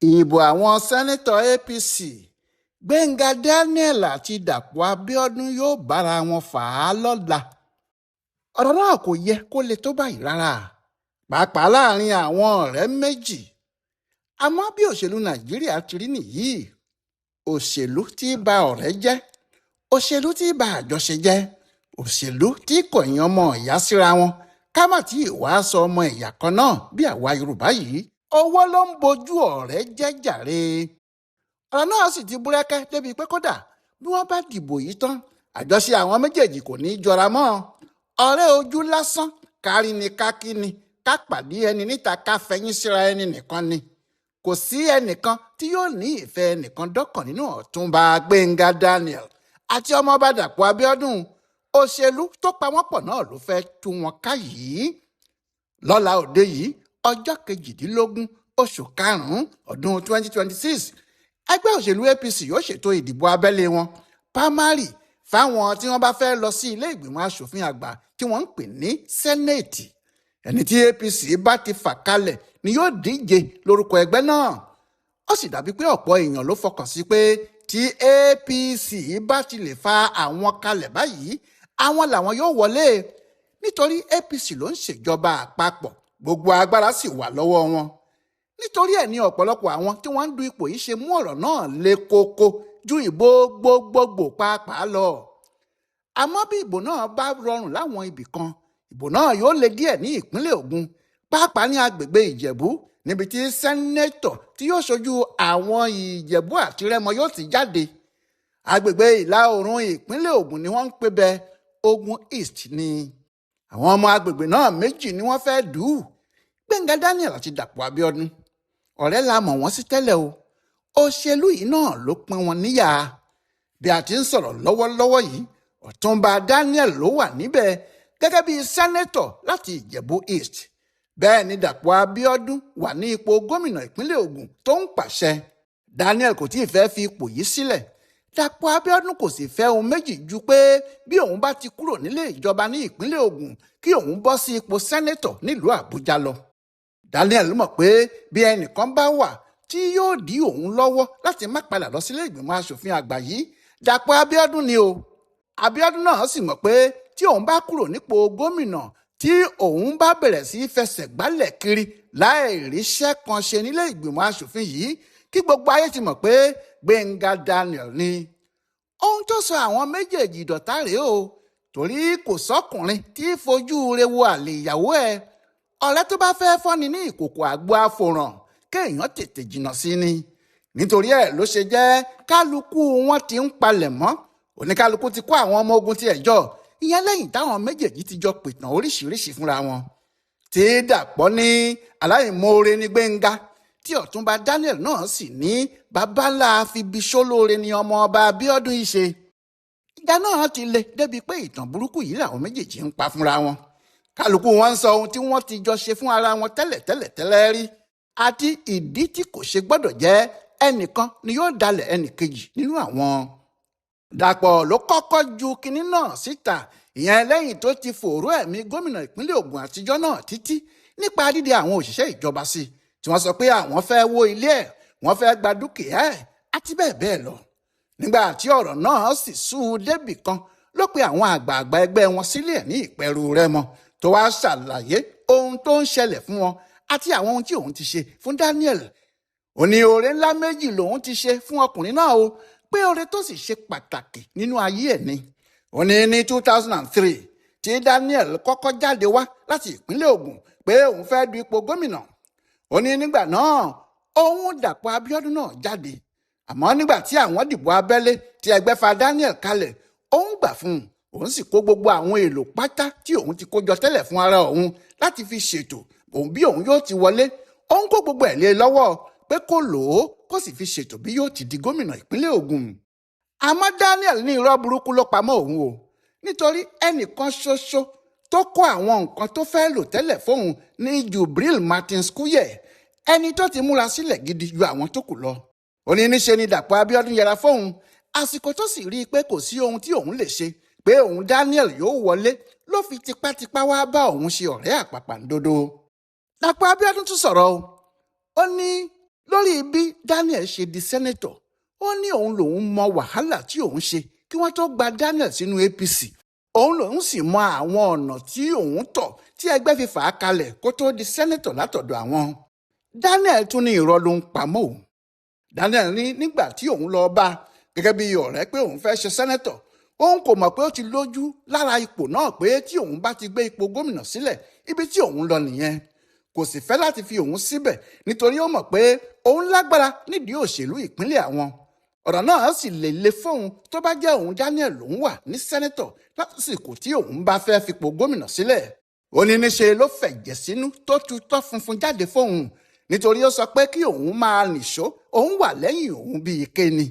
Ìbò àwọn sẹ́nitọ́ APC Gbẹ̀ngà Daniel àti Dàpọ̀ Abiodun yóò bára wọn fà á lọ́la. Ọ̀rọ̀ náà kò yẹ kó le tó báyìí rárá, pàápàá láàrin àwọn ọ̀rẹ́ méjì. Àmọ́ bí òṣèlú Nàìjíríà ti rí nìyí, òṣèlú tí ba ọ̀rẹ́ jẹ́, òṣèlú tí ba àjọṣe jẹ́, òṣèlú tí kọ̀yìn ọmọ ìyá síra wọn, ká má tí ì wá sọ ọmọ ìyá kan náà bí àwa Yorùbá yìí. Owó ló ń bojú ọ̀rẹ́ jẹ́ jàre. Ọ̀rọ̀ náà sì ti búrẹ́kẹ́ débi pé kódà bí wọ́n bá dìbò yìí tán, àjọṣe àwọn méjèèjì kò ní í jọra mọ́. Ọ̀rẹ́ ojú lásán, kárí ni kákí ni, ká pàdé ẹni níta ká fẹ̀yìn síra ẹni nìkan ni. Kò sí ẹnìkan tí yóò ní ìfẹ́ ẹnìkan dọ́kàn nínú Ọ̀túnba Gbẹ̀ngà Daniel àti ọmọọba Dàpọ̀ Abíọ́dún. Òṣèlú tó pa wọ́n pọ̀ náà ló fẹ́ tú wọn ká yìí. Lọ́la òde yìí, ọjọ́ 18 oṣù karùn-ún ọdún 2026, ẹgbẹ́ òṣèlú APC yóò ṣètò ìdìbò abẹ́lé wọn, pamari, fáwọn tí wọ́n bá fẹ́ lọ sí ilé ìgbìmọ̀ asòfin àgbà tí wọ́n ń pè ní sẹ́nẹ̀tì. Ẹni tí APC bá ti fà kalẹ̀ ni yóò díje lórúkọ ẹgbẹ́ náà. Ó sì dàbí pé ọ̀pọ̀ èèyàn ló fọkàn sí pé tí APC bá ti lè fa àwọn kalẹ̀ báyìí, àwọn làwọn yóò wọlé, nítorí APC ló ń ṣèjọba àpapọ̀, gbogbo agbára sì wà lọ́wọ́ wọn. Nítorí ẹ̀ ní ọ̀pọ̀lọpọ̀ àwọn tí wọ́n ń du ipò yìí ṣe mú ọ̀rọ̀ náà le koko ju ìbò gbogbogbò pàápàá lọ. Àmọ́ bí ìbò náà bá rọrùn láwọn ibì kan, ìbò náà yóò le díẹ̀ ní ìpínlẹ̀ Ògùn, pàápàá ní agbègbè Ìjẹ̀bú, níbi tí sẹ́nẹ́tọ̀ tí yóò ṣojú àwọn Ìjẹ̀bú àti Rẹ́mọ yóò ti jáde. Agbègbè ìlà oòrùn ìpínlẹ̀ Ògùn ni wọ́n ń pè bẹ́ẹ̀, Ògùn East ni. Àwọn ọmọ agbègbè náà méjì ni wọ́n fẹ́ dù ú, Gbẹ̀ngà Daniel àti Dàpọ̀ Abíọ́dún. Ọ̀rẹ́ la mọ̀ wọ́n sí tẹ́lẹ̀ o, òṣèlú yìí náà ló pín wọn níyà. Bí a ti ń sọ̀rọ̀ lọ́wọ́lọ́wọ́ yìí, Ọ̀túnba Daniel ló wà níbẹ̀ gẹ́gẹ́ bí sẹ́nẹ́tọ̀ láti Ìjẹ̀bú East. Bẹ́ẹ̀ ni Dàpọ̀ Abíọ́dún wà ní ipò gómìnà ìpínlẹ̀ Ògùn tó ń pàṣẹ. Daniel kò tí ì fẹ́ fi ipò yìí sílẹ̀. Dàpọ̀ Abíọ́dún kò sì fẹ́ ohun méjì ju pé bí òun bá ti kúrò nílé ìjọba ní ìpínlẹ̀ Ògùn, kí òun bọ́ sí ipò sẹ́nẹ́tọ̀ nílùú Àbújá lọ. Daniel mọ̀ pé bí ẹnìkan bá wà tí yóò dí òun lọ́wọ́ láti má padà lọ sílé ìgbìmọ̀ asòfin àgbà yìí, Dàpọ̀ Abíọ́dún ni o. Abíọ́dún náà sì mọ̀ pé tí òun bá kúrò nípò gómìnà, tí òun bá bẹ̀rẹ̀ sí í fẹsẹ̀ gbálẹ̀ kiri láì ríṣẹ́ kan ṣe nílé ìgbìmọ̀ asòfin yìí, kí gbogbo ayé ti mọ̀ pé Gbẹ̀ngà Daniel ni. Ohun tó sọ àwọn méjèèjì dọ̀tá rèé o, torí kò sọ́kùnrin tí fojú re wo àlè ìyàwó ẹ̀. Ọ̀rẹ́ tó bá fẹ́ fọ́ni ní ìkòkò àgbo àfòràn, kéèyàn tètè jìnnà sí ni. Nítorí ẹ̀ ló ṣe jẹ́ kálukú wọn ti ń palẹ̀ mọ́. Oníkálukú ti kó àwọn ọmọ ogun tiẹ̀ jọ, ìyẹn lẹ́yìn táwọn méjèèjì ti jọ pìtàn oríṣiríṣi fúnra wọn. Tí Dàpọ̀ ní aláìmoore ní Gbẹ̀ngà, tí Ọ̀túnba Daniel náà sì ní baba ńlá afibiṣólóore ni ọmọ ọba Abíọ́dún yìí ṣe. Ìjà náà ti le débi pé ìtàn burúkú yìí làwọn méjèèjì ń pa fúnra wọn. Kálukú wọn ń sọ ohun tí wọ́n ti jọ ṣe fún ara wọn tẹ́lẹ̀tẹ́lẹ̀ tẹ́lẹ̀ rí, àti ìdí tí kò ṣe gbọ́dọ̀ jẹ́ ẹnìkan ni yóò dalẹ̀ ẹnìkejì nínú àwọn. Dàpọ̀ ló kọ́kọ́ ju kinní náà síta, ìyẹn lẹ́yìn tó ti fòòró ẹ̀mí gómìnà ìpínlẹ̀ Ògùn àtijọ́ náà títí nípa dídé àwọn òṣìṣẹ́ ìjọba sí, tí wọ́n sọ pé àwọn fẹ́ wó ilé ẹ̀, wọ́n fẹ́ gba dúkìá ẹ̀ àti bẹ́ẹ̀ bẹ́ẹ̀ lọ. Nígbà tí ọ̀rọ̀ náà sì sú u débì kan, ló pe àwọn àgbààgbà ẹgbẹ́ wọn sílẹ̀ ní Ìpẹ́rù Rẹ́mọ, tó wá ṣàlàyé ohun tó ń ṣẹlẹ̀ fún wọn àti àwọn ohun tí òun ti ṣe fún Daniel. Ó ní oore ńlá méjì lòun ti ṣe fún ọkùnrin náà o, pé oore tó sì ṣe pàtàkì nínú ayé ẹ̀ ni. Ó ní ní 2003 tí Daniel kọ́kọ́ jáde wá láti ìpínlẹ̀ Ògùn pé òun fẹ́ du ipò gómìnà. Ó ní nígbà náà òun Dàpọ̀ Abíọ́dún náà jáde. Àmọ́ nígbà tí àwọn dìbò abẹ́lé tí ẹgbẹ́ fa Daniel kalẹ̀, òun gbà fún un, òun sì kó gbogbo àwọn èlò pátá tí òun ti kó jọ tẹ́lẹ̀ fún ara òun láti fi ṣètò òun bí òun yóò ti wọlé. Òun kó gbogbo ẹ̀ lé lọ́wọ́ pé kó lò ó, kó sì fi ṣètò bí yóò ti di gómìnà ìpínlẹ̀ Ògùn. Àmọ́ Daniel ní irọ́ burúkú ló pamọ́ òun o, nítorí ẹnìkan ṣoṣo tó kó àwọn nǹkan tó fẹ́ lò tẹ́lẹ̀ fóun ní Jubril Martins Kuye, ẹni tó ti múra sílẹ̀ gidi ju àwọn tó kù lọ. Ó ní níṣe ni Dàpọ̀ Abíọ́dún yẹra fóun, àsìkò tó sì rí i pé kò sí ohun tí òun lè ṣe, pé òun Daniel yóò wọlé, ló fi tipátipá wá bá òun ṣe ọ̀rẹ́ àpàpàǹdodo. Dàpọ̀ Abíọ́dún tún sọ̀rọ̀ o, ó ní Lórí bí Daniel ṣe di sẹ́nẹ́tọ̀, ó ní òun lòun mọ wàhálà tí òun ṣe kí wọ́n tó gba Daniel sínú APC. Òun lòun sì mọ àwọn ọ̀nà tí òun tọ̀ tí ẹgbẹ́ fi fà á kalẹ̀ kó tó di sẹ́nẹ́tọ̀ látọ̀dọ̀ àwọn. Daniel tún ní irọ́ ló ń pamọ́ òun. Daniel ní nígbà tí òun lọ bá gẹ́gẹ́ bí ọ̀rẹ́ pé òun fẹ́ ṣe sẹ́nẹ́tọ̀, òun kò mọ̀ pé ó ti lójú lára ipò náà pé tí òun bá ti gbé ipò gómìnà sílẹ̀, ibi tí òun lọ nìyẹn. Kò sì fẹ́ láti fi òun síbẹ̀ nítorí ó mọ̀ pé òun lágbára nídìí òṣèlú ìpínlẹ̀ àwọn. Ọ̀rọ̀ náà sì lè le fóun tó bá jẹ́ òun Daniel lòun wà ní sẹ́nẹ́tọ̀ lásìkò tí òun bá fẹ́ fipò gómìnà sílẹ̀. Ó ní níṣe ló fẹ̀jẹ̀ sínú tó tutọ́ funfun jáde fóun nítorí ó sọ pé kí òun máa nìṣó, òun wà lẹ́yìn òun bíi kéni.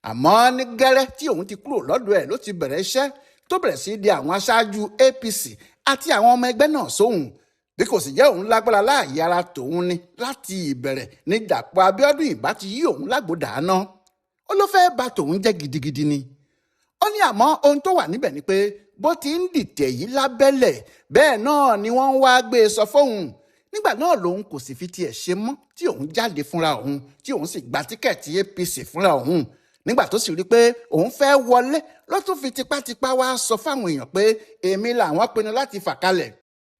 Àmọ́ ní gẹ́rẹ́ tí òun ti kúrò lọ́dọ̀ ẹ̀ ló ti bẹ̀rẹ̀ iṣẹ́ tó bẹ̀rẹ̀ sí di àwọn aṣáájú APC àti àwọn ọmọ ẹgbẹ́ náà sóhun. Bí kò sì jẹ́ òun lágbára láàyè ara tòun ni láti ìbẹ̀rẹ̀ ní Dàpọ̀ Abíọ́dún ìbá ti yí òun lágbòdà náà. Ó ló fẹ́ bà tòun jẹ́ gidigidi ni. Ó ní àmọ́ ohun tó wà níbẹ̀ ni pé bó ti ń dìtẹ̀ yìí lábẹ́lẹ̀ bẹ́ẹ̀ náà ni wọ́n ń wá gbé e sọ fóun. Nígbà náà lòun kò sì fi tiẹ̀ ṣe mọ́ tí òun jáde fúnra òun tí òun sì gba tíkẹ́ẹ̀tì APC fúnra òun. Nígbà tó sì rí i pé òun fẹ́ wọlé ló tún fi tipátipá wá sọ fáwọn èèyàn pé èmi làwọn pinnu láti fà kalẹ̀.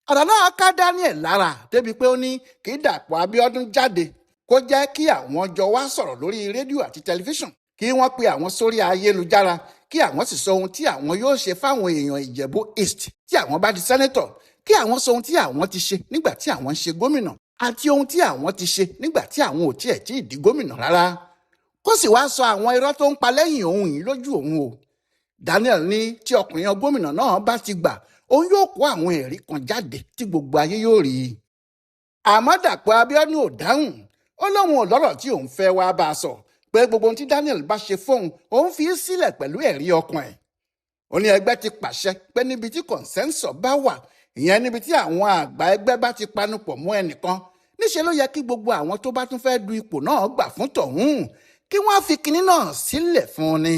Ọ̀rọ̀ náà ká Daniel lára débi pé ó ní kí Dàpọ̀ Abíọ́dún jáde kó jẹ́ kí àwọn jọ wá sọ̀rọ̀ lórí rédíò àti tẹlifíṣàn, kí wọ́n pe àwọn sórí ayélujára, kí àwọn sì sọ ohun tí àwọn yóò ṣe fáwọn èèyàn Ìjẹ̀bú East tí àwọn bá di sẹ́nẹ́tọ̀, kí àwọn sọ ohun tí àwọn ti ṣe nígbà tí àwọn ń ṣe gómìnà àti ohun tí àwọn ti ṣe nígbà tí àwọn ò tiẹ̀ tí ì di gómìnà rárá. Kó sì wá sọ àwọn irọ́ tó ń pa lẹ́yìn òun yìí lójú òun o. Daniel ní tí ọkùnrin gómìnà náà bá ti gbà, òun yóò kó àwọn ẹ̀rí kan jáde tí gbogbo ayé yóò rí i. Àmọ́ Dàpọ̀ Abíọ́dún ò dáhùn. Ó lóun ò lọ́rọ̀ tí òun fẹ́ wá bá a sọ pé gbogbo ohun tí Daniel bá ṣe fóun òun fi sílẹ̀ pẹ̀lú ẹ̀rí ọkàn ẹ̀. Ó ní ẹgbẹ́ ti pàṣẹ pé níbi tí kọ̀ǹsẹ́ńsọ̀ bá wà, ìyẹn níbi tí àwọn àgbà ẹgbẹ́ bá ti panupọ̀ mú ẹnìkan, níṣẹ́ ló yẹ kí gbogbo àwọn tó bá tún fẹ́ du ipò náà gbà fún tọ̀hún kí wọ́n fi kinní náà sílẹ̀ fún un ni.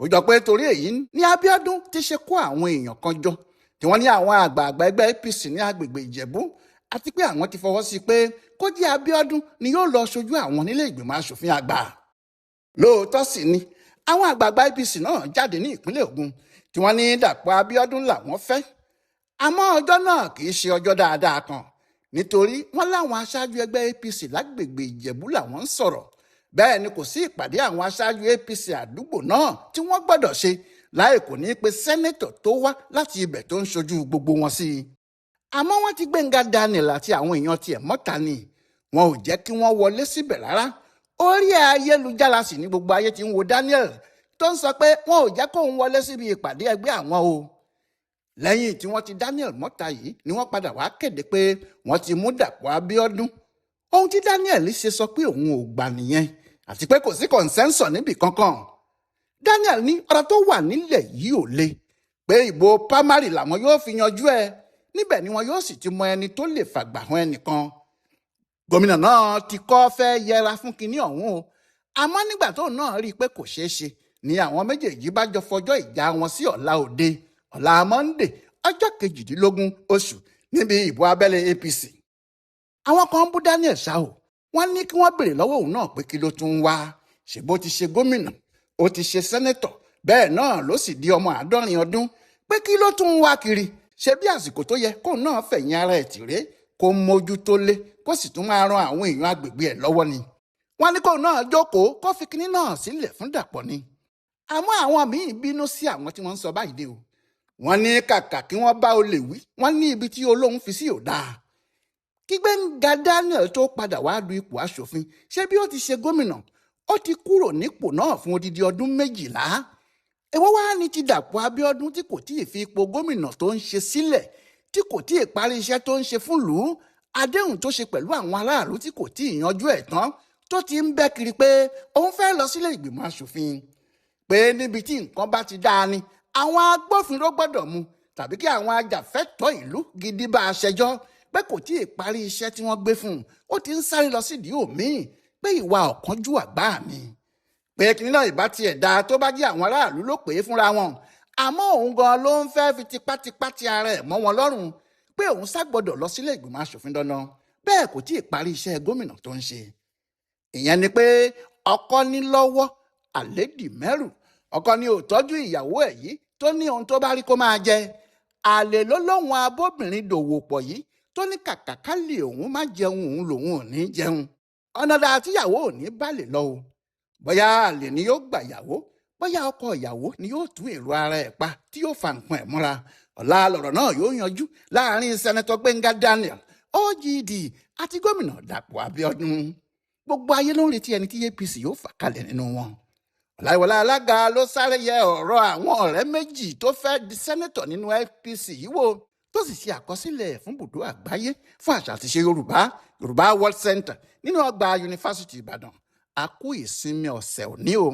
Ó jọ pé torí èyí ni Abíọ́dún ti ṣe kó àwọn èèyàn kan jọ tí wọ́n ní àwọn àgbààgbà ẹgbẹ́ APC ní agbègbè Ìjẹ̀bú àti pé àwọn ti fọwọ́ sí pé kó jẹ́ Abíọ́dún ni yóò lọ ṣojú àwọn nílé ìgbìmọ̀ asòfin àgbà. Lóòótọ́ sì ni àwọn àgbààgbà APC náà jáde ní ìpínlẹ̀ Ògùn tí wọ́n ní Dàpọ̀ Abíọ́dún làwọn fẹ́. Àmọ́ ọjọ́ náà kì í ṣe ọjọ́ dáadáa kan nítorí wọ́n láwọn aṣáájú ẹgbẹ́ APC lágbègbè Ìjẹ̀bú làwọn ń sọ̀rọ̀. Bẹ́ẹ̀ ni kò sí ìpàdé àwọn aṣáájú APC àdúgbò náà tí wọ́n gbọ́dọ̀ ṣe láì kò ní í pe sẹ́nẹ́tọ̀ tó wá láti ibẹ̀ tó ń ṣojú gbogbo wọn sí i. Àmọ́ wọ́n ti Gbẹ́ngà Daniel àti àwọn èèyàn tiẹ̀ mọ́ta ni wọn ò jẹ́ kí wọ́n wọlé síbẹ̀ rárá. Orí ayélujára sì ní gbogbo ayé ti ń wo Daniel tó ń sọ pé wọn ò jẹ́ kóun wọlé síbi ìpàdé ẹgbẹ́ àwọn o. Lẹ́yìn tí wọ́n ti Daniel mọ́ta yìí ni wọ́n padà wá kéde pé wọ́n ti mú Dàpọ̀ Abíọ́dún. Ohun tí Daniel ṣe sọ pé òun ò gbà nìyẹn àti pé kò sí kọ̀ǹsẹ́ńsọ̀ níbì kankan. Daniel ní ọ̀rọ̀ tó wà nílẹ̀ yìí ò le pé ìbò pámárì làwọn yóò fi yanjú ẹ, níbẹ̀ ni wọn yóò sì ti mọ ẹni tó lè fàgbà hàn ẹnìkan. Gómìnà náà ti kọ́ fẹ́ yẹra fún kinní ọ̀hún o, àmọ́ nígbà tóun náà rí i pé kò ṣeé ṣe ni àwọn méjèèjì bá jọ fọjọ́ ìjà wọn sí ọ̀la òde, ọ̀la Monday, ọjọ́ 18 oṣù níbi ìbò abẹ́lé APC. Àwọn kan ń bú Daniel ṣá o, wọ́n ní kí wọ́n béèrè lọ́wọ́ òun náà pé kí ló tún ń wá, ṣe bó ti ṣe gómìnà, ó ti ṣe sẹ́nẹ́tọ̀, bẹ́ẹ̀ náà ló sì di ọmọ 70 ọdún, pé kí ló tún ń wá kiri, ṣe bí àsìkò tó yẹ kóun náà fẹ̀yìn ara ẹ̀ tìrẹ kó mójútó lé kó sì tún máa ran àwọn èèyàn agbègbè ẹ̀ lọ́wọ́ ni. Wọ́n ní kóun náà jókòó kó fi kinní náà sílẹ̀ fún Dàpọ̀ ni. Àmọ́ àwọn míín bínú sí àwọn tí wọ́n ń sọ báyìí dé o. Wọ́n ní kàkà kí wọ́n bá olè wí, wọ́n ní ibi tí olóhùn fi sí ò dáa. Kí Gbẹ́ngà Daniel tó padà wá du ipò aṣòfin, ṣé bí ó ti ṣe gómìnà, ó ti kúrò nípò náà fún odidi ọdún 12. Èwo wá ní ti Dàpọ̀ Abíọ́dún tí kò tíì fi ipò gómìnà tó ń ṣe sílẹ̀, tí kò tíì parí iṣẹ́ tó ń ṣe fún lù ú, àdéhùn tó ṣe pẹ̀lú àwọn aráàlú tí kò tíì yanjú ẹ̀ tán, tó ti ń bẹ́ kiri pé òun fẹ́ lọ sílé ìgbìmọ̀ aṣòfin. Pé níbi tí nǹkan bá ti dáa ni àwọn agbófinró gbọ́dọ̀ mú tàbí kí àwọn ajàfẹ́tọ̀ọ́ ìlú gidi bá a ṣẹjọ́ pé kò tíì parí iṣẹ́ tí wọ́n gbé fún un, ó ti ń sáré lọ sídìí òmíì, pé ìwà ọ̀kánjúwà gbáà ni. Pé kinní náà ìbá tiẹ̀ dáa tó bá jẹ́ àwọn aráàlú ló pè é fúnra wọn, àmọ́ òun gan ló ń fẹ́ fi tipátipá ti ara ẹ̀ mọ́ wọn lọ́rùn pé òun ṣàgbọ́dọ̀ lọ sílé ìgbìmọ̀ aṣòfin dandan, bẹ́ẹ̀ kò tíì parí iṣẹ́ gómìnà tó ń ṣe. Ìyẹn ni pé ọkọ ní lọ́wọ́, àlè dì mẹ́rù. Ọkọ ni ò tọ́jú ìyàwó ẹ̀ yìí tó ní ohun tó bá rí kó máa jẹ. Àlè ló lóun abóbìnrin dòwò pọ̀ yìí tó ní kàkà ká lè òun má jẹun, òun lòun ò ní jẹun. Ọ̀nà dà tíyàwó ò ní bá lè lọ o. Bóyá àlè ni yóò gbà yàwó, bóyá ọkọ ìyàwó ni yóò tú èrò ara ẹ̀ pa tí yóò fa nǹkan ẹ̀ mọ́ra. Ọ̀la lọ̀rọ̀ náà yóò yanjú láàrin Sẹ́nẹ́tọ̀ Gbẹ́ngà Daniel OGD àti Gómìnà Dàpọ̀ Abíọ́dún. Gbogbo ayé ló ń retí ẹni tí APC yóò fà kalẹ̀ nínú wọn. Ọláìwọlá Alága ló sáré yẹ ọ̀rọ̀ àwọn ọ̀rẹ́ méjì tó fẹ́ di sẹ́nẹ́tọ̀ nínú APC yìí wò, tó sì ṣe àkọsílẹ̀ fún bùdó àgbáyé fún àṣà àti ìṣe Yorùbá, Yorùbá World Center, nínú ọgbà Yunifásitì Ìbàdàn. A kú ìsinmi ọ̀sẹ̀ òní o.